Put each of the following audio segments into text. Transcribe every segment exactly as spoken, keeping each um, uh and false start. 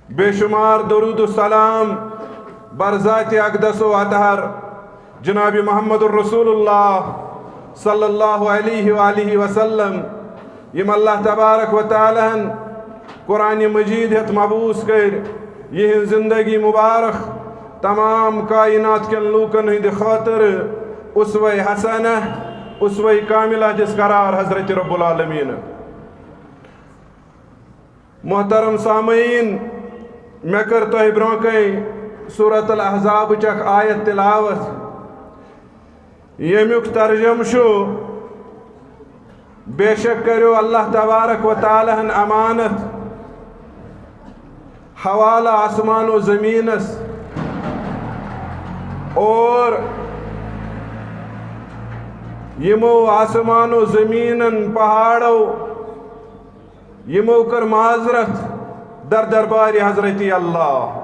بے شمار درود و سلام بر ذات اقدس و اطہر جناب محمد الرسول اللہ صلی اللہ علیہ وآلہ وسلم، یم اللہ تبارک و تعالیٰ ہن قرآن مجید ہیتھ مبعوث کر، یہنز زندگی مبارک تمام کائنات کین لوکن ہند خاطر اسوہ حسنہ، اسوہ کاملہ دس قرار حضرت رب العالمین۔ محترم سامعین، مےٚ کٔر تۄہہِ برونٛہہ کنہِ سورت الاحزابٕچ اکھ آیت تلاوت، ییٚمیُک ترجمہٕ چھُ، بے شک کٔرِو اللہ تبارک و تعالیٰ ہن امانت حوالہٕ آسمان و زمینس، اور یِمو آسمان و زمینن، پہاڑو، یِمو کٔر معذرت در دربارِ حضرت اللہ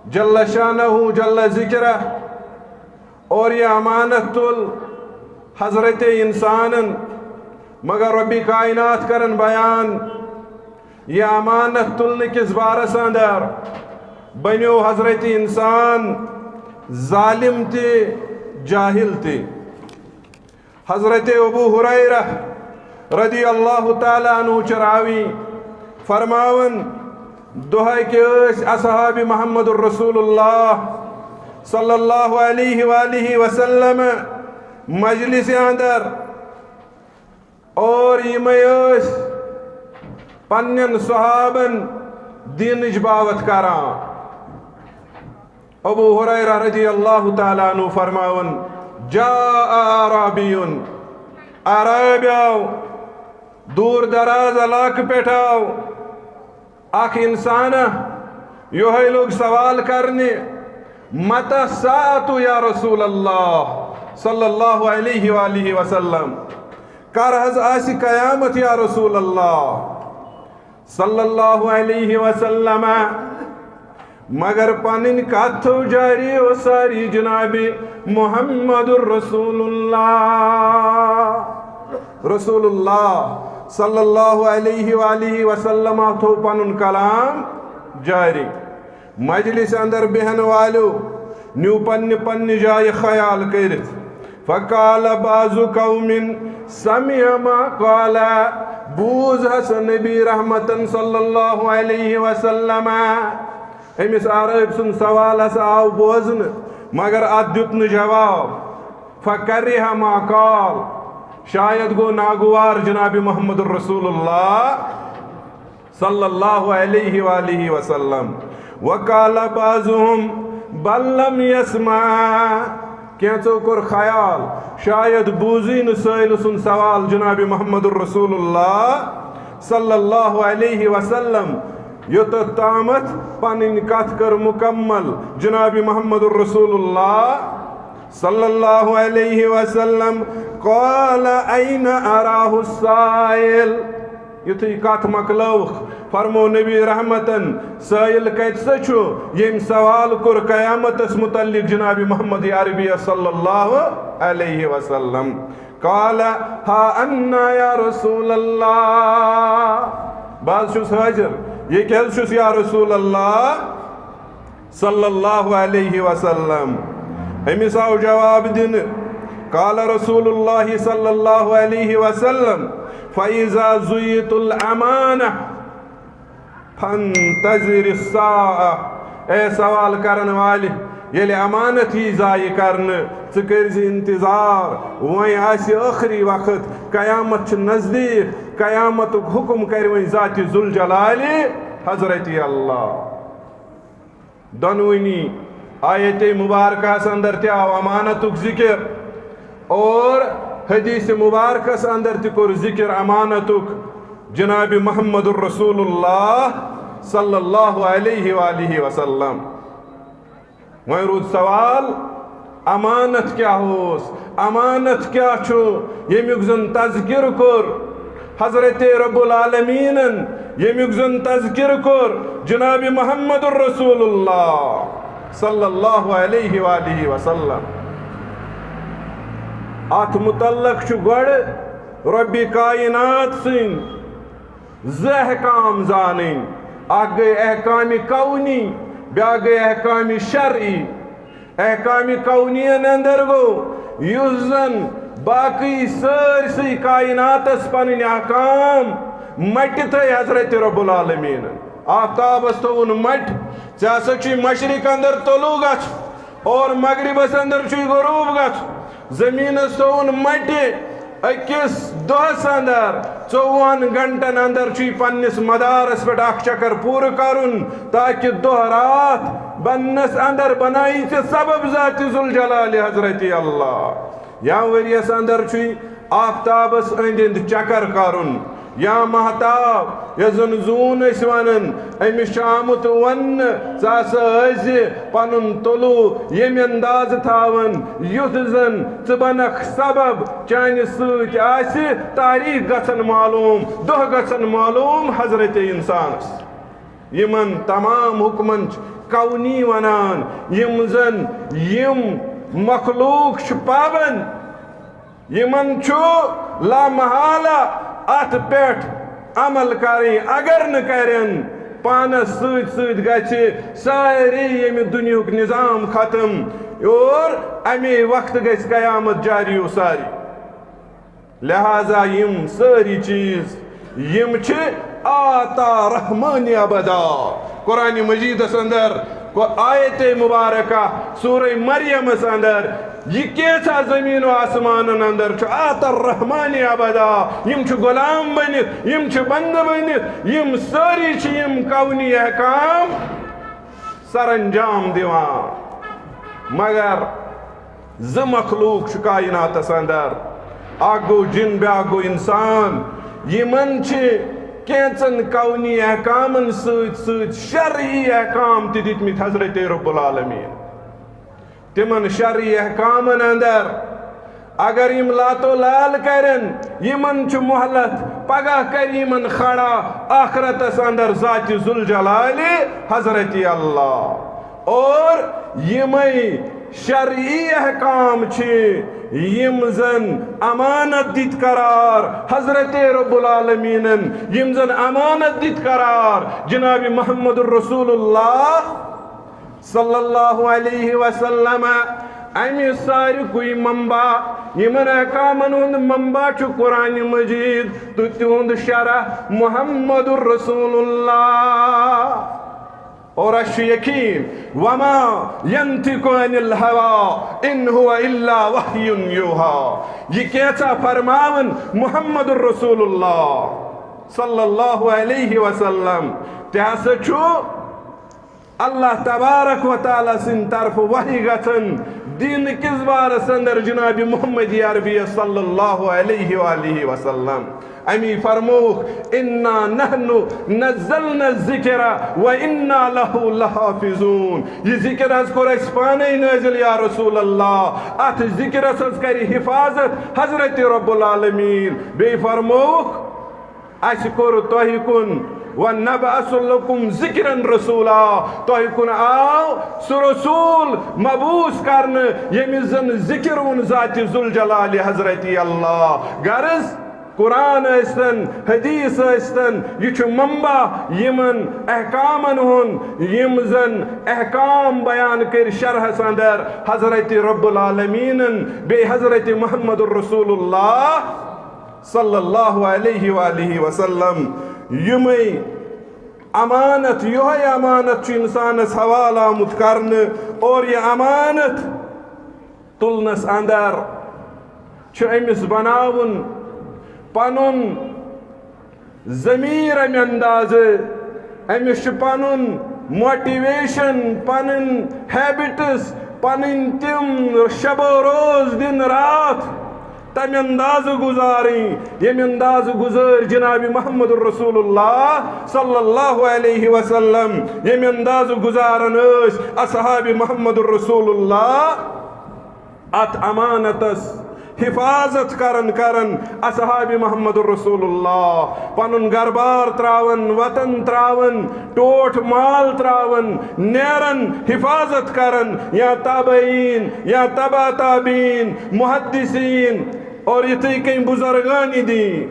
جل شانہ جل ذکرہ، اور یہ امانت تُل حضرت انسانن، مگر رب کائنات کرن بیان، یہ امانت تُلنہٕ کِس بارس اندر بنیو حضرت انسان ظالم تہِ، جاہل تہِ۔ حضرت ابو ہریرہ رضی اللہ تعالیٰ عنہ چھ راوی فرماون، دۄہے کہ ٲسۍ اصحاب محمد الرسول اللہ صلی اللہ علیہ وآلہ وسلم مجلس اندر، اور یمے ٲسۍ پننٮ۪ن صحابن دینٕچ باوتھ کران۔ ابو ہریرہ رضی اللہ تعالیٰ عنہ فرماون، جاء اعرابی، اعرابی آو، دور دراز علاقہٕ پٮ۪ٹھ آو اکھ انسانہ، یہے لوگ سوال کرنہِ، متى الساعة یا رسول اللہ صلی اللہ علیہ وآلہ وسلم، کر حض آسہِ قیامت یا رسول اللہ صلی اللہ علیہ وسلم؟ مگر پنٕنۍ کتھ تھٲو جاری و ساری جناب محمد الرسول اللہ۔ رسول اللہ صلی اللہ علیہ وآلہ وسلم تھوو پنُن کلام جاری۔ مجلس اندر بیہن والیو نیو پننہِ پننہِ جایہِ خیال کٔرِتھ۔ فقال بعض قوم سمع ما قال، بوز ہسا نبی رحمتن صلی اللہ علیہ وسلم۔ أمِس عرب سُنٛد سوال ہسا آو بوزنہٕ، مگر اتھ دیُت نہٕ جواب۔ فکرہ ما قال، شاید گوٚو ناگوار جناب محمد الرسول اللہ صلی اللہ علیہ وآلہ وسلم۔ وقال بعضهم بل لم يسمع، کینٛژو کوٚر خیال شاید بوٗزٕے نہٕ سٲیلہٕ سُنٛد سوال جناب محمد الرسول اللہ صلی اللہ علیہ وسلم۔ یوٚتتھ تامتھ پنٕنۍ کتھ کٔر مکمل جناب محمد الرسول اللہ صلی اللہ علیہ وسلم۔ قال أين أراه السائل؟ یُتھُے کتھ مۄکلٲوکھ، فرمو نبی رحمتن، سائل کتہِ سا چھُ، ییٚمۍ سوال کوٚر قیامتس متعلق جناب محمد عربی صلی اللہ علیہ وسلم؟ قال ها أنا يا رسول الله، بہٕ حظ چھُس حٲضِر، ییٚتہِ حظ چھُس یا رسول اللہ صلی اللہ علیہ وسلم۔ أمِس آو جواب دِنہٕ، قال رسول اللہ صلی اللہ علیہ وسلم، فإذا ضيعت الأمانة فانتظر الساعة۔ اے سوال کرن والہِ، ییٚلہِ امانت یی ضایع کرنہٕ، ژٕ کٔرۍ زِ انتظار، وۄنۍ آسہِ ٲخری وقت، قیامت چھِ نزدیٖک، قیامتُک حُکم کرِ وۄنۍ ذاتِ ذوالجلالِ حضرتِ اللہ۔ دۄنوٕنی آیتِ مبارکس اندر تہِ آو امانتُک ذکر اور حدیثِ مبارکس اندر تہِ کوٚر ذکر امانتُک جناب محمد الرسول اللہ صلی اللہ علیہ وآلہ وسلم۔ وۄنۍ روٗد سوال، امانت کیٛاہ اوس؟ امانت کیٛاہ چھُ؟ ییٚمیُک زن تذکر کوٚر حضرت رب العالمینن، ییٚمیُک زن تذکر کوٚر جناب محمد الرسول اللہ صلی اللہ علیہ وآلہ وسلم۔ اتھ متعلق چھُ گۄڈٕ رب کائنات سٕنٛدۍ زٕ احکام زانٕنۍ۔ اکھ گٔے احکام کونی، بیاکھ گٔے احکام شرعی۔ احکام کونین اندر گوٚو یُس زن باقی سٲرسٕے کائناتس پنٕنۍ احکام مٹہِ تھٲے حضرت رب العالمینن۔ آفتابس تھوٚوُن مٹہِ، ژےٚ ہسا چھُے مشرق اندر طلوع گژھُن اور مغربس اندر چھُے غروب گژھُن۔ زمینس تھوٚوُن مٹہِ، أکِس دۄہس اندر، ژوٚوُہن گھنٹن اندر چھُے پننِس مدارس پٮ۪ٹھ اکھ چکر پوٗرٕ کرُن، تاکہ دۄہ راتھ بننس اندر بنایی ژےٚ سبب ذات ذوالجلال حضرت اللہ۔ یا ؤریس اندر چھُے آفتابس أنٛدۍ أنٛدۍ چکر کرُن، یا مہتاب، یَتھ زن زوٗن ٲسۍ ونان، أمِس چھُ آمُت وننہٕ، ژٕ ہسا ٲسۍ زِ پنُن طلوع ییٚمہِ اندازٕ تھاوان، یُتھ زن ژٕ بنکھ سبب، چانہِ سۭتۍ آسہِ تاریخ گژھن معلوم، دۄہ گژھن معلوم حضرت انسانس۔ یِمن تمام حکمن چھِ کونی ونان، یِم زن یِم مخلوق چھِ پابند۔ یِمن چھُ لامحالہ اتھ پٮ۪ٹھ عمل کرٕنۍ، اگر نہٕ کرن، پانس سۭتۍ سۭتۍ گژھِ سارے ییٚمہِ دُنیہُک نظام ختم اور امی وقتہٕ گژھِ قیامت جاری و ساری۔ لہذا یِم سٲری چیٖز یِم چھِ آتا رحمانی ابدا۔ قرآن مجیدس اندر کو آیت مبارکہ سورہ مریمس اندر، یہِ کینٛژھا زمین و آسمانن اندر چھُ آتا رحمانی ابدا۔ یِم چھِ غلام بٔنِتھ، یِم چھِ بندٕ بٔنِتھ، یِم سٲری چھِ یِم کونی احکام سر انجام دِوان۔ مگر زٕ مخلوق چھُ کائناتس اندر، اکھ گوٚو جن، بیاکھ گوٚو انسان۔ یِمن چھِ کینٛژن کونی احکامن سۭتۍ سۭتۍ شرعی احکام تہِ دِتمٕتۍ حضرت رب العالمین۔ تِمن شرعی احکامن اندر اگر یِم لاتو لال کرن، یِمن چھُ مہلت، پگاہ کرِ یِمن کھڑا آخرتس اندر ذات ذوالجلال حضرت اللہ۔ اور یِمے شرعی احکام چھِ یِم زن امانت دِتۍ قرار حضرت رب العالمینن، یِم زن امانت دِتۍ قرار جناب محمد رسول اللہ صلی اللہ علیہ وسلم۔ امہِ ساروٕے منبع، یِمن احکامن ہُنٛد منبع چھُ قرآن مجید تہٕ تِہُنٛد شرح محمد رسول اللہ۔ اور اَسہِ چھُ یقین، وما ينطق عن الهوى ان هو الا وحي يوحى۔ یہِ کینٛژھا فرماوان محمد رسول اللہ صلی اللہ علیہ وسلم، تہِ ہسا چھُ اللہ تبارک و تعالیٰ سٕنٛدِ طرفہٕ وحی گژھان دین کِس بارس اندر جناب محمد عربی صلی اللہ علیہ وآلہ وسلم۔ امی فرمووُکھ، انا نحن نزلنا الذکر و انا لہ لحافظون۔ یہِ ذکر حظ کوٚر اَسہِ پانے نٲزِل یا رسول اللہ۔ اتھ ذکرس حظ کرِ حفاظت حضرت رب العالمین۔ بیٚیہِ فرمووُکھ، اَسہِ کوٚر تۄہہِ کُن، ونبعث لکم ذکرا رسولا، تۄہہِ کُن آو سُہ رسول مبعوث کرنہٕ، ییٚمِس زن ذکر ووٚن ذات ذوالجلال حضرت اللہ۔ غرض، قرآن ٲسۍتن، حدیث ٲسۍتن، یہِ چھُ منبع یِمن احکامن ہُنٛد، یِم زن احکام بیان کٔرۍ شرحس اندر حضرت رب العالمینن بیٚیہِ حضرت محمد رسول اللہ صلی اللہ علیہ وآلہ وسلم۔ یِمے امانت، یِہوٚے امانت چھُ انسانس حوالہٕ آمُت کرنہٕ، اور یہِ امانت تُلنس اندر چھُ أمِس بناوُن پنُن ضمیر امہِ اندازٕ، أمِس چھُ پنُن موٹیویشن، پنٕنۍ ہیبٹس، پنٕنۍ تِم شب و روز، دن راتھ تمہِ اندازٕ گُزارٕنۍ، ییٚمہِ اندازٕ گُزٲرۍ جناب محمد رسول اللہ صلی اللہ علیہ وسلم، ییٚمہِ اندازٕ گُزاران ٲسۍ اصحاب محمد رسول اللہ۔ اتھ امانتس حفاظت کران کران اصحاب محمد رسول اللہ پنُن گھر بار تراوان، وطن تراوان، ٹوٹھ مال تراوان، نیران، حفاظت کران، یا تابعین، یا تبع تابعین، محدثین، اور یِتھے کٔنۍ بزرگان دین۔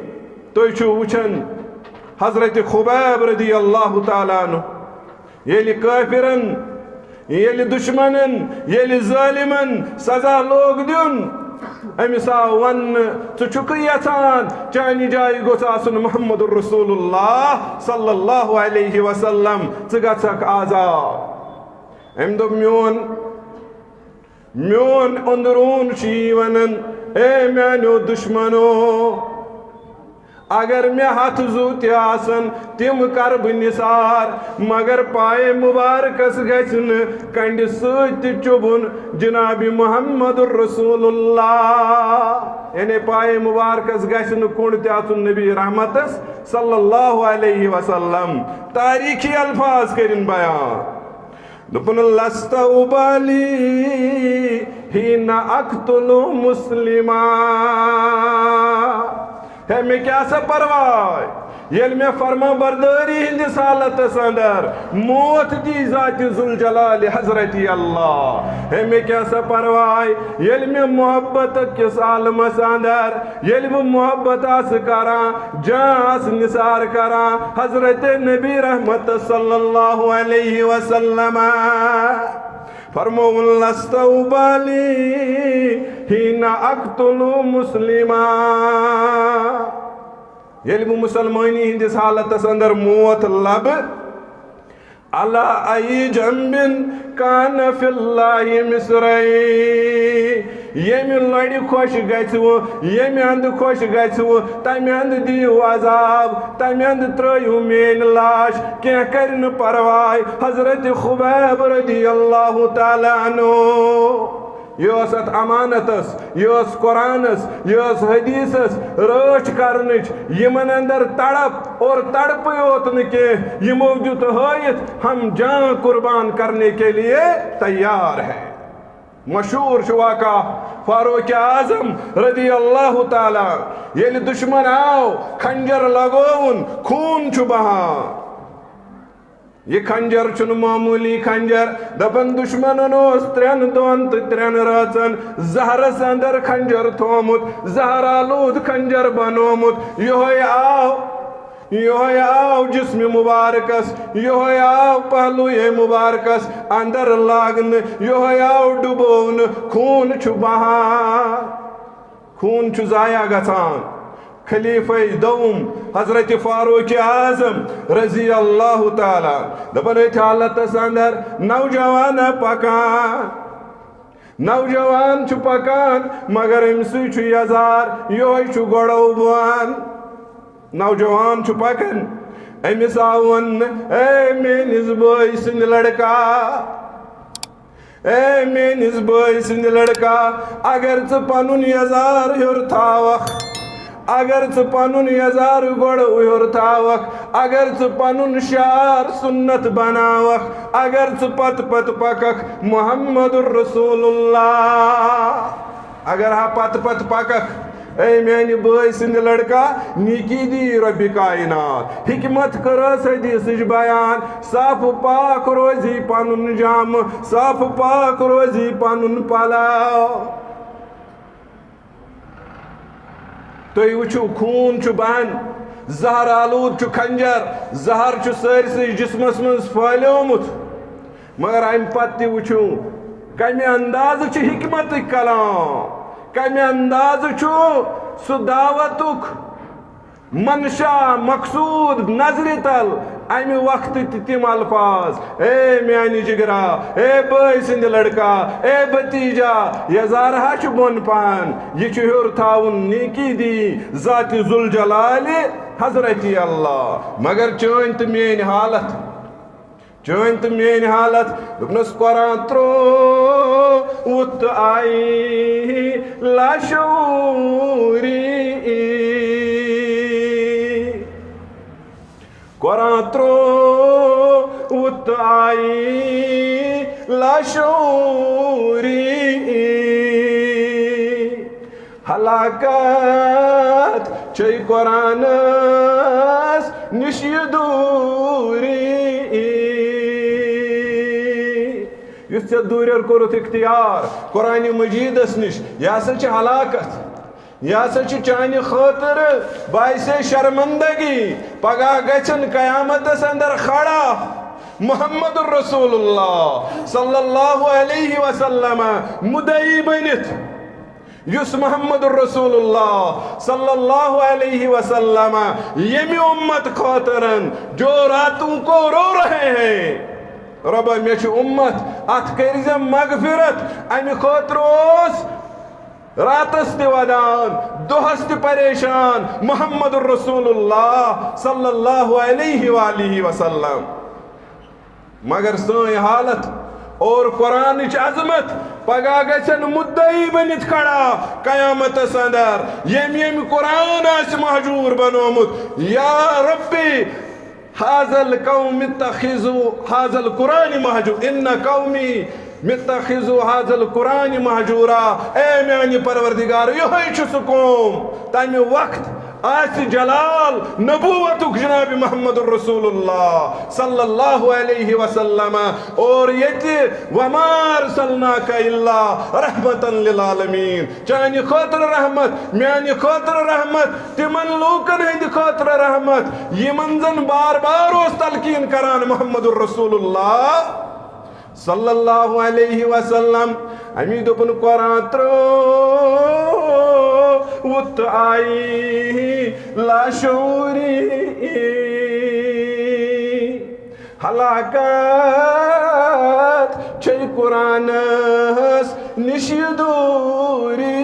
تُہۍ چھِو وٕچھان، حضرت خبیب رضی اللہ تعالیٰ عنہ ییٚلہِ کٲفرن، ییٚلہِ دُشمنن، ییٚلہِ ظٲلمن سزا لوگ دیُن، أمِس آو وننہٕ، "ژٕ چھُکھٕ یژھان چانہِ جایہِ گوٚژھ آسُن محمد رسول اللہ صلی اللہ علیہ وسلم، ژٕ گژھکھ آزاد؟" أمۍ دوٚپ، "میون، میون أنٛدروٗن چھُ یی ونان، اے میانیو دُشمنو، اگر مےٚ ہتھ زُو تہِ آسن، تِم کرٕ بہٕ نثار، مگر پایہِ مبارکس گژھِ نہٕ کنڈِ سۭتۍ تہِ چُبُن جناب محمد رسول اللہ۔" یعنی پایہِ مبارکس گژھِ نہٕ کُنڈ تہِ اژُن نبی رحمتس صلی اللہ علیہ وسلم۔ تاریخی الفاظ کٔرِن بیان۔ دوٚپُن، "لست ابالی حین اقتل مسلما۔" ہے، مےٚ کیٛاہ سا پرواے، ییٚلہِ مےٚ فرما بردٲری ہٕنٛدِس حالتس اندر موت دی ذاتِ ذوالجلال حضرت اللہ۔ ہے، مےٚ کیٛاہ سا پرواے، ییٚلہِ مےٚ محبت کِس عالمس اندر، ییٚلہِ بہٕ محبت آسہٕ کران، جان آسہٕ نثار کران حضرت نبی رحمت صلی اللہ علیہ وسلم۔ فرمووُن، "لست ابالی حین اقتل مسلما۔" ییٚلہِ بہٕ مسلمٲنی ہٕنٛدِس حالتس اندر موت لبہٕ، علی ای جنب کان فی اللہ مصرعی، ییٚمہِ لڑِ خۄش گژھِ وٕ، ییٚمہِ اندٕ خۄش گژھِ وٕ، تمہِ اندٕ دِیِو عذاب، تمہِ اندٕ ترٲیِو میٲنۍ لاش، کینٛہہ کرِ نہٕ پرواے۔ حضرت خبیب رضی اللہ تعالیٰ عنہ، یہِ ٲس اتھ امانتس، یہِ ٲس قرآنس، یہِ ٲس حدیثس رٲچھ کرنٕچ، یِمن اندر تڑپ اور تڑپٕے یوت نہٕ کینٛہہ، یِمو دیُت ہٲیِتھ، ہم جان قربان کرنے کے لیے تیار ہیں۔ مشہوٗر چھُ واقعہ فاروق اعظم رضی اللہ تعالیٰ، ییٚلہِ دُشمن آو، خنجر لگووُن، خوٗن چھُ بہان۔ یہِ خنجر چھُنہٕ معموٗلی خنجر۔ دَپان دُشمنن اوس ترٛٮ۪ن دۄہن تہٕ ترٛٮ۪ن رٲژن زہرس اندر خنجر تھوومُت، زہر آلوٗد خنجر بنوومُت۔ یِہوٚے آو، یِہوٚے آو جسمِ مبارکس، یِہوٚے آو پہلوے مبارکس اندر لاگنہٕ، یِہوٚے آو ڈُبوونہٕ، خوٗن چھُ بہان، خوٗن چھُ ضایع گژھان۔ خلیفہ دوم حضرت فاروق اعظم رضی اللہ تعالیٰ دپان، أتھۍ حالتس اندر نوجوان پکان، نوجوان چھُ پکان، مگر أمۍ سٕے چھُ یزار، یِہوٚے چھُ گۄڈو بوان۔ نوجوان چھُ پکان، أمِس آو وننہٕ، اے میٲنِس بٲے سٕنٛدِ لڑکا، اے میٲنِس بٲے سٕنٛدِ لڑکا، اگر ژٕ پنُن یزار ہیوٚر تھاوکھ، اگر ژٕ پنُن یزار گۄڈٕ ہیوٚر تھاوکھ، اگر ژٕ پنُن شعار سُنت بناوکھ، اگر ژٕ پتہٕ پتہٕ پککھ محمد رسول اللہ، اگر ہا پتہٕ پتہٕ پککھ، اے میانہِ بٲے سٕنٛدِ لڑکا، نیکی دی رۄبِ کائنات۔ حکمت کٔرٕس حدیثٕچ بیان، صاف پاک روزی پنُن جامہٕ، صاف پاک روزی پنُن پلو۔ تُہۍ وٕچھِو، خوٗن چھُ بہان، زہر آلوٗد چھُ خنجر، زہر چھُ سٲرسٕے جسمس منٛز پھٲلیومُت۔ مگر امہِ پتہٕ تہِ وٕچھِو، کمہِ اندازٕ چھِ حکمتٕکۍ کلام، کمہِ اندازٕ چھُ سُہ دعوتُک منشا، مقصوٗد، نظرِ تل امہِ وقتہٕ تہِ تِم الفاظ، اے میانہِ جگرا، اے بٲے سٕنٛدِ لڑکا، اے بھتیجا، یزار ہا چھُ بۄن پہن، یہِ چھُ ہیوٚر تھاوُن نیکی دی ذاتِ ذوالجلالِ حضرتِ اللہ۔ مگر چٲنۍ تہٕ میٲنۍ حالت، چٲنۍ تہٕ میٲنۍ حالت، دوٚپنَس، قرآن ترٛووُتھ آیی لاشعوٗری۔ Quran ترٛووُتھ I لاشعوٗری۔ ہلاکت چھے قرآنس نِش یہِ دوٗری۔ یُس ژےٚ دوٗرٮ۪ر کوٚرُتھ اختیار قرآنِ مجیدس نِش، یہِ ہسا چھِ ہلاکت۔ یہِ ہسا چھُ چانہِ خٲطرٕ باعث شرمندگی۔ پگاہ گژھن قیامتس اندر کھڑا محمد رسول اللہ صلی اللہ علیہ وسلم مدعی بٔنِتھ، یُس محمد رسول اللہ صلی اللہ علیہ وسلم ییٚمہِ اُمت خٲطرٕ جو راتوں کو رو رہے ہیں، رۄبا، مےٚ چھُ اُمت، اتھ کٔرۍزِ مغفرت۔ امہِ خٲطرٕ اوس راتس تہِ ودان، دۄہس تہِ پریشان محمد رسول اللہ صلی اللہ علیہ وآلہ وسلم۔ مگر سٲنۍ حالت اور قرآنٕچ عظمت، پگاہ گژھن مدعی بٔنِتھ کھڑا قیامتس اندر، ییٚمۍ ییٚمۍ قرآن آسہِ مہجور بنومُت، یا ربی، حاضل قوم اتخذوا حاضل قرآن مہجور، ان قومی متخذوا حاضل قرآن مہجورا۔ اے میانہِ پروردگار، یہے چھُ سُہ قوم، تمہِ وقت آسہِ جلال نبوتُک جناب محمد رسول اللہ صلی اللہ علیہ وسلم۔ اور ییٚتہِ وما ارسلناک الا رحمتا للعالمین، چانہِ خٲطرٕ رحمت، میانہِ خٲطرٕ رحمت، تِمن لوٗکن ہٕنٛدِ خٲطرٕ رحمت، یِمن زن بار بار اوس تلقین کران محمد رسول اللہ صلی اللہ علیہ وسلم۔ امی دوٚپُن، قرآن ترٛووُت آیی لاشعوری۔ ہلاکت چھے قرآنس نِش دوٗری۔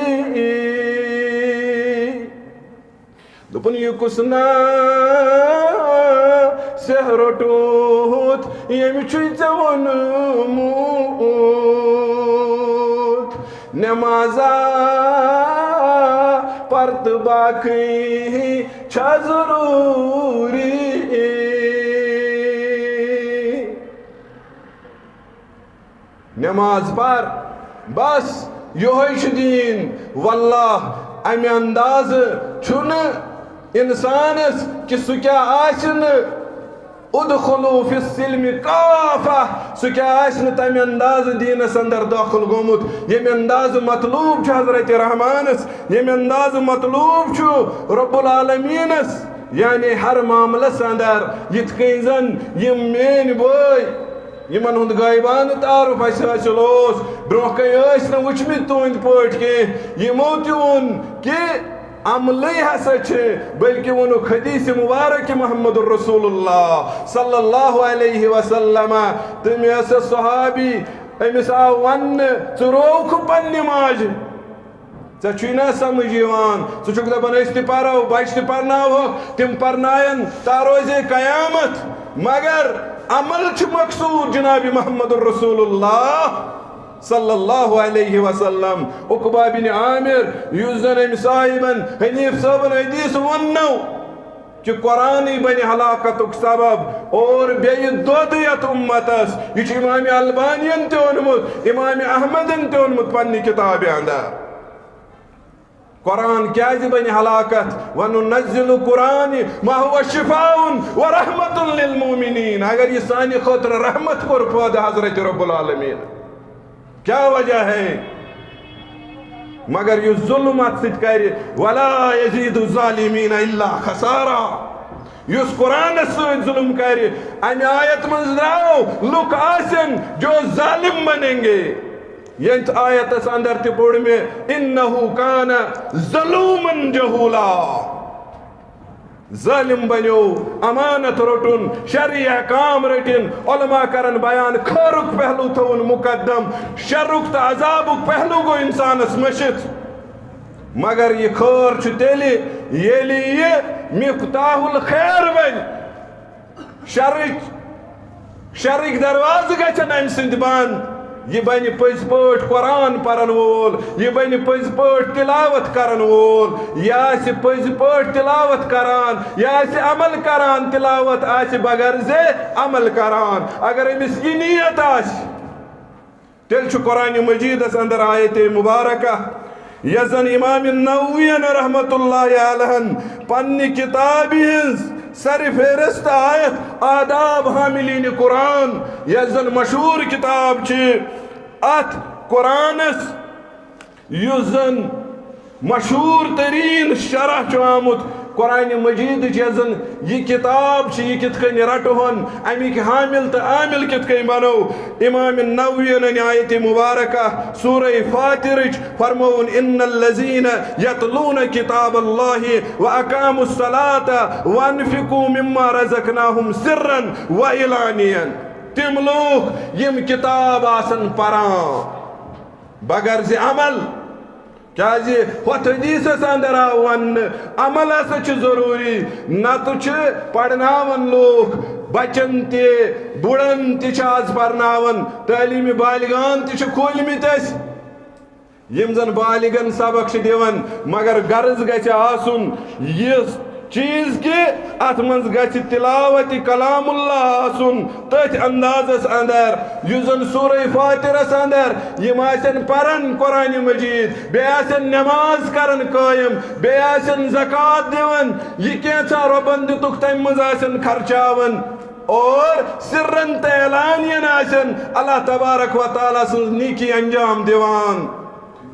دوٚپُن، یہِ کُس ناصح روٚٹُتھ، ییٚمۍ چھُے ژےٚ ووٚنمُت، نٮ۪مازا پر تہٕ باقٕے چھا ضروٗری؟ نماز پر، بس یہوے چھُ دین۔ واللہ، امہِ اندازٕ چھُنہٕ انسانس کہِ سُہ کیٛاہ آسہِ نہٕ ادخلوا فی السلم کافہ، سُہ کیٛاہ آسہِ نہٕ تمہِ اندازٕ دیٖنس اندر دٲخل گوٚمُت، ییٚمہِ اندازٕ مطلوب چھُ حضرت رحمانس، ییٚمہِ اندازٕ مطلوب چھُ رب العالمینس، یعنی ہر معاملس اندر۔ یِتھ کٔنۍ زن یِم میٲنۍ بٲے، یِمن ہُنٛد غٲیبانہٕ تعارُف اَسہِ حٲصِل اوس، برٛونٛہہ کَنہِ ٲسۍ نہٕ وٕچھمٕتۍ تُہٕنٛدۍ پٲٹھۍ کینٛہہ، یِمو تہِ ووٚن کہِ عملٕے ہسا چھِ، بلکہِ ووٚنُکھ حدیث مبارک محمد رسول اللہ صلی اللہ علیہ وسلم۔ تہٕ مےٚ ہسا صحابی، أمِس آو وننہٕ، "ژٕ رووکھٕ پننہِ ماجہِ؟" ژےٚ چھُے نا سمجھ یِوان؟ ژٕ چھُکھ دپان، أسۍ تہِ پرو، بچہِ تہِ پرناوہوکھ، تِم پرناین، تا روزے قیامت۔ مگر عمل چھُ مقصود جناب محمد رسول اللہ صلی اللہ علیہ وسلم۔ عقبہ بن عامر، یُس زن أمۍ صاحبن حنیف صٲبن حدیث ووٚننو، کہ قرآنٕے بنہِ ہلاکتُک سبب اور بیٚیہِ دۄد یتھ امتس۔ یہِ چھُ امام البانین تہِ اوٚنمُت، امام احمدن تہِ اوٚنمُت پننہِ کتابہِ اندر۔ قرآن کیازِ بنہِ ہلاکت؟ وننزل قرآن ما هو شفاء و رحمت للمؤمنین۔ اگر یہِ سانہِ خٲطرٕ رحمت کوٚر پٲدٕ حضرت رب العالمین، کیا وجہ ہے؟ مگر یُس ظلم اتھ سۭتۍ کرِ، ولا یزید الظالمین الا خسارا۔ یُس قرآنس سۭتۍ ظلم کرِ، امہِ آیت منٛز درٛاو، لُکھ آسن جو ظالم بنیں گے۔ یتھ آیتس اندر تہِ پوٚر مےٚ، انہ کان ظلوما جہولا۔ ظٲلم بنیو، امانت روٚٹُن، شرعی احکام رٔٹِن، علماء کرن بیان، خٲرُک پہلو تھوُن مقدم، شرُک تہٕ عذابُک پہلو گوٚو انسانس مٔشِتھ۔ مگر یہِ خٲر چھُ تیٚلہِ، ییٚلہِ یہِ مفتاح الخیر بنہِ۔ شرٕچ شرٕکۍ دروازٕ گژھن أمۍ سٕنٛدۍ بنٛد۔ یہِ بنہِ پٔزۍ پٲٹھۍ قرآن پرن وول، یہِ بنہِ پٔزۍ پٲٹھۍ تلاوت کرن وول، یہِ آسہِ پٔزۍ پٲٹھۍ تلاوت کران، یہِ آسہِ عمل کران، تلاوت آسہِ بغرض عمل کران۔ اگر أمِس یہِ نیت آسہِ، تیٚلہِ چھُ قرآن مجیدس اندر آیت مبارکہ، یۄس زن امام نووین رحمت اللہ علیہن پننہِ کتابہِ ہٕنٛز سر فہرست آیت آداب حاملین قرآن، یۄس زن مشہور کتاب چھِ، اتھ قرآنس، یُس زن مشہوٗر تریٖن شرح چھُ آمُت قرآن مجیدٕچ، یۄس زن یہِ کتاب چھِ، یہِ کِتھ کٔنۍ رٹہون، امیِکۍ حامل تہٕ عامل کِتھ کٔنۍ بنو۔ امام نوویَن انہِ آیت مبارکہ سورہ فاطرٕچ، فرمووُن، "ان الذین یتلون کتاب اللہ واقاموا الصلاۃ وانفقوا مما رزقناہم سرا و علانیہ"۔ تِم لوٗکھ یِم کتاب آسن پران بغرض عمل، کیازِ ہۄتھ حدیثس اندر آو وننہٕ، عمل ہسا چھُ ضروٗری، نتہٕ چھِ پرناوان لوٗکھ، بچن تہِ، بُڑن تہِ چھِ آز پرناوان، تعلیٖم بالغان تہِ چھِ کھوٗلمٕتۍ اَسہِ، یِم زن بالغن سبق چھِ دِوان، مگر غرض گژھِ آسُن یہِ چیٖز کہِ اتھ منٛز گژھِ تلاوت کلام اللہ آسُن تٔتھۍ اندازس اندر، یُس زن سورہ فاطرس اندر یِم آسن پران قرآن مجید، بیٚیہِ آسن نماز کران قٲیِم، بیٚیہِ آسن زکوٰۃ دِوان، یہِ کینٛژھا رۄبن دِتُکھ تمہِ منٛز آسن خرچاوان، اور سرن تہٕ اعلانین آسن اللہ تبارک و تعالیٰ سٕنٛز نیکی انجام دِوان۔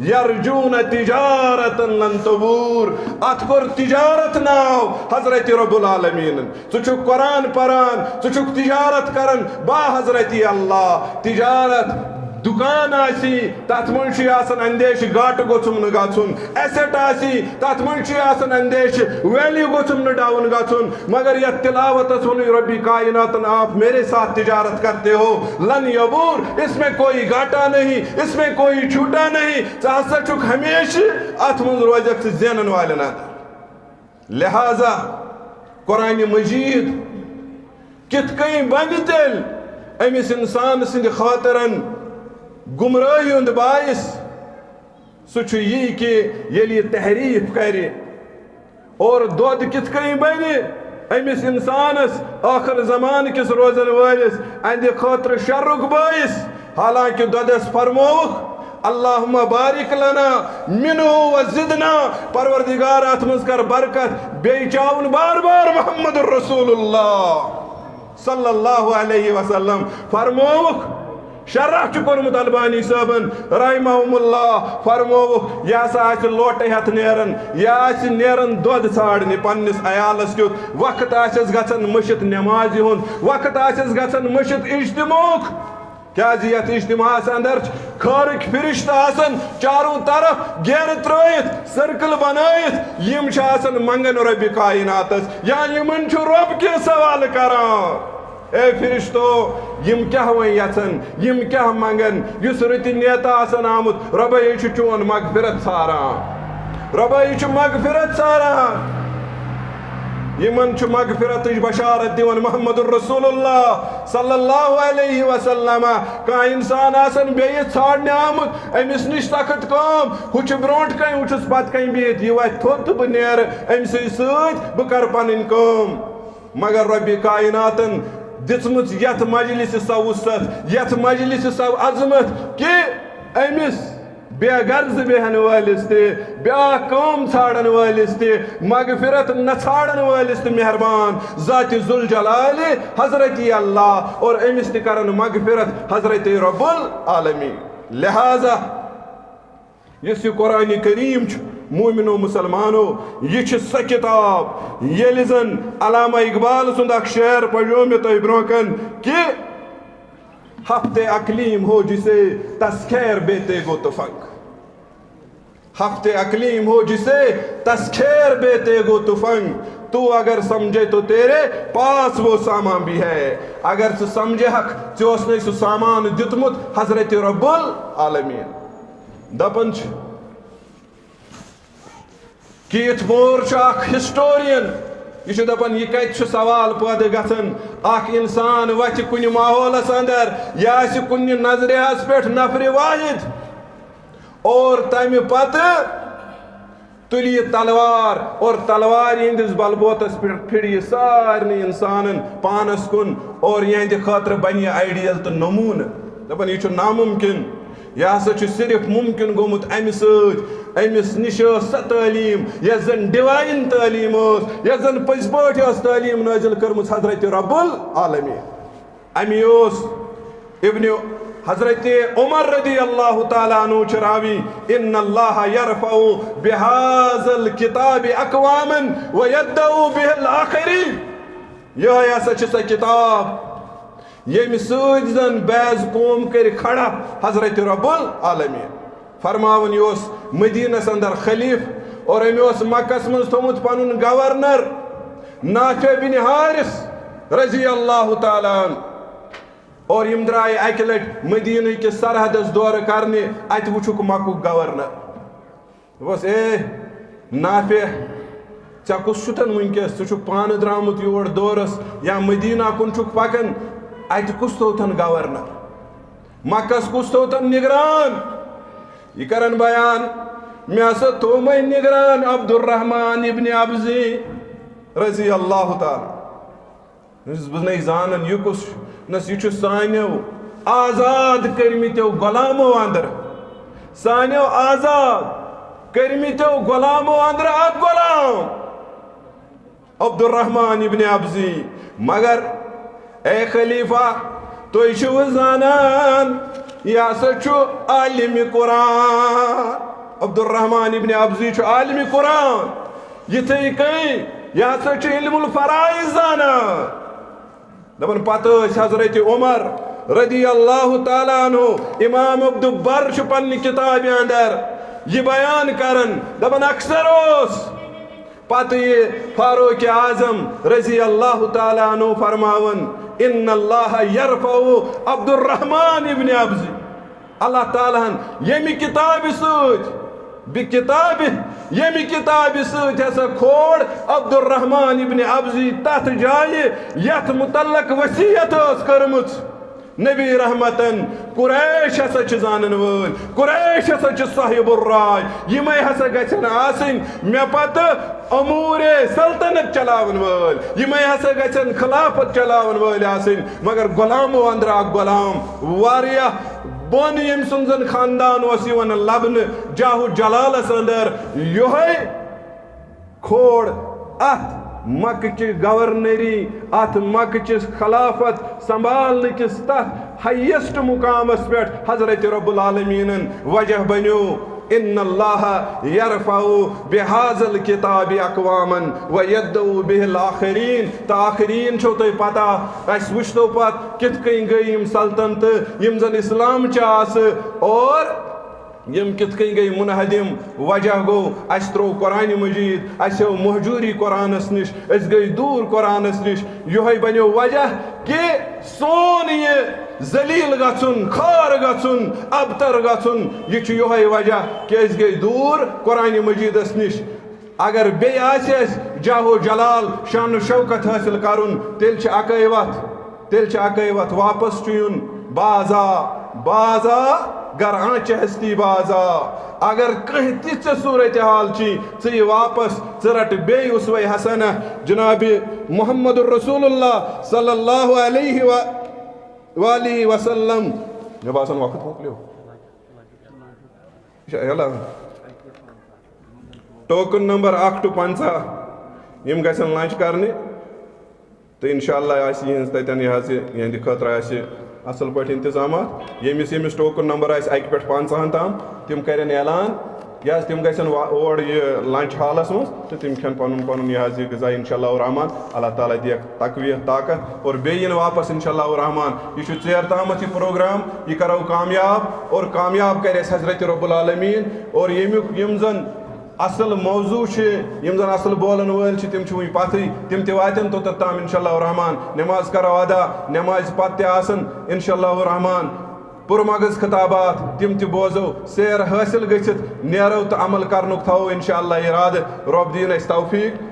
یرجون تجارتا لن تبور۔ اتھ کوٚر تجارت ناو حضرت رب العالمینن۔ ژٕ چھُکھ قرآن پران، ژٕ چھُکھ تجارت کران با حضرت اللہ۔ تجارت دُکان آسی، تتھ منٛز چھُ آسان اندیشہِ گاٹہٕ گوٚژھُم نہٕ گژھُن، ایسٹ آسی، تتھ منٛز چھُ آسان اندیشہِ ویلیو گوٚژھُم نہٕ ڈاؤن گژھُن۔ مگر یتھ تلاوتس ووٚنُے ربِ کائناتن، آپ میرے ساتھ تجارت کرتے ہو، لن یبور، اس میں کوئی گھاٹا نہیں، اس میں کوئی چھوٹا نہیں، ژٕ ہسا چھُکھ ہمیشہِ اتھ منٛز روزکھ ژٕ زینن والٮ۪ن اندر۔ لہذا قرآن مجید کِتھ کٔنۍ بنہِ تیٚلہِ أمِس انسان سٕنٛدِ خٲطرن گمراہی ہُنٛد باعث؟ سُہ چھُ یی کہِ ییٚلہِ یہِ تحریف کرِ۔ اور دۄد کِتھ کٔنۍ بنہِ أمِس انسانس، ٲخر زمانہٕ کِس روزن وٲلِس، اہندِ خٲطرٕ شرُک باعث؟ حالانکہ دۄدس فرمووُکھ، اللہم بارک لنا منہ و زدنا، پروردگار اتھ منٛز کر برکت، بیٚیہِ چاوُن بار بار محمد رسول اللہ صلی اللہ علیہ وسلم۔ فرمووُکھ، شرح چھُ کوٚرمُت البانی صٲبن رحمہم اللہ، فرمووُکھ، یہِ ہسا آسہِ لوٹہٕ ہٮ۪تھ نیران، یہِ آسہِ نیران دۄد ژھانڈنہِ پننِس عیالس کیُتھ، وقت آسٮ۪س گژھان مٔشِتھ نمازِ ہُنٛد، وقت آسٮ۪س گژھان مٔشِتھ اجتماعُک۔ کیازِ یتھ اجتماعس اندر چھِ خٲرٕکۍ فرشتہٕ آسان چاروں طرف گیرٕ ترٲیِتھ، سرکل بنٲیِتھ، یِم چھِ آسان منگان ربِ کائناتس، یا یِمن چھُ رب کینٛہہ سوال کران۔ اے فرشتو، یِم کیٛاہ وۄنۍ یژھن، یِم کیٛاہ منگن؟ یُس رٕتہِ نیتہٕ آسن آمُت، رۄبے چھُ چون مغفرت ژھاران، رۄبے چھُ مغفرت ژھاران۔ یِمن چھُ مغفرتٕچ بشارت دِوان محمد رسول اللہ صلی اللہ علیہ وسلم۔ کانٛہہ انسان آسن بیٚیہِ ژھانڈنہِ آمُت، أمِس نِش سخت کٲم، ہُہ چھُ برونٛٹھ کنہِ، ہُہ چھُس پتہٕ کنہِ بِہِتھ، یہِ وتھِ تھوٚد تہٕ بہٕ نیرٕ أمۍ سٕے سۭتۍ، بہٕ کرٕ پنٕنۍ کٲم۔ مگر رۄبِ کائناتن دِژمٕژ یتھ مجلسہِ سۄ وُسعت، یتھ مجلسہِ سۄ عظمت کہِ أمِس بے غرض بیہن وٲلِس تہِ، بیاکھ کٲم ژھانڈن وٲلِس تہِ، مغفرت نہ ژھانڈن وٲلِس تہِ مہربان ذاتِ ذوالجلالِ حضرتِ اللہ، اور أمِس تہِ کرن مغفرت حضرتِ رب العالمین۔ لہذا یُس یہِ قرآن کریم چھُ، مومنو مسلمانو، یہِ چھِ سۄ کتاب ییٚلہِ زن علامہ اقبال سُنٛد اکھ شعر پریو مےٚ تۄہہِ برونٛہہ کن کہِ، ہفتے اقلیم ہو جسے تسخیر بیتے گو تفنگ۔ ہفتے اقلیم ہو جسے تسخیر بیتے گو تفنگ، تو اگر سمجھے تو تیرے پاس وہ سامان بھی ہے۔ اگر ژٕ سمجھے ہکھ، ژےٚ اوس نَے سُہ سامان دیُتمُت حضرت رب العالمین۔ دپان چھِ کہ یِتھ پٲٹھۍ چھُ اکھ ہسٹورین، یہِ چھُ دپان، یہِ کتہِ چھُ سوال پٲدٕ گژھان؟ اکھ انسان وتھِ کُنہِ ماحولس اندر، یہِ آسہِ کُنہِ نظریہس پٮ۪ٹھ نفرِ واحد، اور تمہِ پتہٕ تُلہِ یہِ تلوار اور تلوارِ ہٕنٛدِس بلبوتس پٮ۪ٹھ پھِرِ یہِ سارنٕے انسانن پانس کُن اور یِہنٛدِ خٲطرٕ بنہِ یہِ آئیڈیل تہٕ نموٗنہٕ۔ دپان، یہِ چھُ ناممکن۔ یہِ ہسا چھُ صرف ممکن گوٚمُت امہِ سۭتۍ، أمِس نِش ٲس سۄ تعلیٖم یۄس زن ڈیوائن تعلیٖم ٲس، یۄس زن پٔزۍ پٲٹھۍ ٲس تعلیٖم نٲزِل کٔرمٕژ حضرت رب العالمین۔ امی اوس ابن حضرت عمر رضی اللہ تعالیٰ عنہ چھُ راوی، "ان اللہ یرفع بہذا الکتاب اقواما ویدع بہ الاخرین۔" یہے ہسا چھِ سۄ کتاب، ییٚمہِ سۭتۍ زن بعض قوم کٔرۍ کھڑا حضرت رب العالمین۔ فرماوان، یہِ اوس مدینس اندر خلیف اور أمۍ اوس مکس منٛز تھوٚمُت پنُن گورنر نافع بن حارث رضی اللہ تعالیٰ عنہ۔ اور یِم درٛاے اَکہِ لَٹہِ مدیٖنہٕ کِس سرحدس دورٕ کرنہِ، اَتہِ وُچھُکھ مکُک گورنر۔ دوٚپُس، "اے نافع، ژےٚ کُس چھُتن وٕنکیٚس؟ ژٕ چھُکھ پانہٕ درٛامُت یور دورس یا مدیٖنہ کُن چھُکھ پکان، اَتہِ کُس تھوٚوتھن گورنر؟ مکس کُس تھوٚوتھن نگران؟" یہِ کرن بیان، "مےٚ ہسا تھوٚومَے نگران عبدالرحمان ابن ابزی رضی اللہ تعالیٰ۔" یُس بہٕ نَے زانَن، یہِ کُس چھُ؟ نَس، یہِ چھُ سانیو آزاد کٔرمٕتیو غلامو اندر، سانیو آزاد کٔرمٕتیو غلامو اندر اکھ غلام، عبدالرحمان ابن ابزی۔ مگر اے خلیفہ، تُہۍ چھِوٕ زانان، یہِ ہسا چھُ عالم قرآن۔ عبدالرحمان ابن ابزی چھُ عالم قرآن۔ یِتھَے کٔنۍ یہِ ہسا چھُ علم الفرائض زانان۔ دَپان، پتہٕ ٲسۍ حضرت عمر رضی اللہ تعالیٰ عنہ، امام عبدالبر چھُ پننہِ کتابہِ اندر یہِ بیان کران، دَپان، اکثر اوس پتہٕ یہِ فاروق اعظم رضی اللہ تعالیٰ عنہ فرماوان، "ان اللہ یرفع عبدالرحمان ابن ابزی۔" اللہ تعالیٰ ہن ییٚمہِ کتابہِ سۭتۍ، بہِ کتابہِ، ییٚمہِ کتابہِ سۭتۍ ہسا کھول عبدالرحمان ابن ابزی تتھ جایہِ یتھ متعلق وصیت ٲس کٔرمٕژ نبی رحمتن۔ قریش ہسا چھِ زانن وٲلۍ، قریش ہسا چھِ صاحب الرائے، یِمے ہسا گژھن آسٕنۍ مےٚ پتہٕ امور سلطنت چلاون وٲلۍ، یِمے ہسا گژھن خلافت چلاون وٲلۍ آسٕنۍ۔ مگر غلامو اندر اکھ غلام، واریاہ بۄن، ییٚمۍ سُنٛد زن خاندان اوس یِوان لبنہٕ جاہ و جلالس اندر، یۄہے کھول اتھ مکہٕ چہِ گورنری، اتھ مکہٕ چہِ خلافت سنبھالنہٕ کِس تتھ ہائیسٹ مقامس پٮ۪ٹھ حضرت رب العالمینن وجہ بنیو، "ان اللہ یرفع بہذا الکتاب اقواما ویدع بہ الاخرین۔" تہٕ آخرین چھو تۄہہِ پتہ، اسہِ وٕچھتو پتہٕ کِتھ کٔنۍ گٔے یِم سلطنتہٕ، یِم زن اسلام چہِ آسہٕ، اور یِم کِتھ کٔنۍ گٔے منہدم۔ وجہ گوٚو، اسہِ ترٛوو قرآن مجید، اسہِ ہیوٚو مہجوٗری قرآنس نِش، أسۍ گٔے دوٗر قرآنس نِش۔ یۄہے بنیو وجہ کہِ سون یہِ ذلیل گژھُن، خوار گژھُن، ابتر گژھُن، یہِ چھُ یۄہے وجہ کہِ أسۍ گٔے دوٗر قرآن مجیدس نِش۔ اگر بیٚیہِ آسہِ اَسہِ جاہ و جلال، شان و شوکت حٲصِل کرُن، تیٚلہِ چھِ اَکٲے وَتھ، تیٚلہِ چھِ اَکٲے وَتھ، واپس چھُ یُن۔ بازا، بازا، گر آنچہ ہستی بازا۔ اگر کانٛہہ تہِ ژےٚ صورتحال چھی، ژٕ یہِ واپس، ژٕ رَٹ بیٚیہِ اسوہ حسنہ جناب محمد رسول اللہ صلی اللہ علیہ و، وآلہ وسلم۔ مےٚ باسان وقت مۄکلیو۔ یہِ چھا اعلان؟ ٹوکن نمبر اکھ ٹو پنٛژاہ، یِم گژھن لنچ کرنہِ۔ تہٕ انشاءاللہ آسہِ یِہنٛز تتٮ۪ن، یہِ حظ یہِ، یِہنٛدِ خٲطرٕ آسہِ اصل پٲٹھۍ انتظامات۔ ییٚمِس ییٚمِس ٹوکن نمبر آسہِ اکہِ پٮ۪ٹھ پنٛژاہن تام، تِم کرن اعلان۔ یہِ حظ، تِم گژھن وا-، اور یہِ لنچ ہالس منٛز تہٕ تِم کھٮ۪ن پنُن پنُن، یہِ حظ یہِ، غذا انشاءاللہ الرحمن۔ اللہ تعالیٰ دِیکھ تقویت، طاقت اور بیٚیہِ یِن واپس انشاءاللہ الرحمن۔ یہِ چھُ ژیر تامتھ یہِ پروگرام، یہِ کرو کامیاب اور کامیاب کرِ اَسہِ حضرت رب العالمین۔ اور ییٚمیُک، یِم زن اصل موضوع چھِ، یِم زن اصل بولن وٲلۍ چھِ، تِم چھِ وٕنہِ پتھٕے، تِم تہِ واتن توٚتتھ تام انشاءاللہ الرحمن۔ نماز کرو ادا، نمازِ پتہٕ تہِ آسن انشاءاللہ الرحمن پُرمغز خطابات، تِم تہِ بوزو، سیر حٲصِل گٔژھِتھ نیرو تہٕ عمل کرنُک تھاوو انشاءاللہ ارادٕ۔ رۄب دِیِن اَسہِ توفیق۔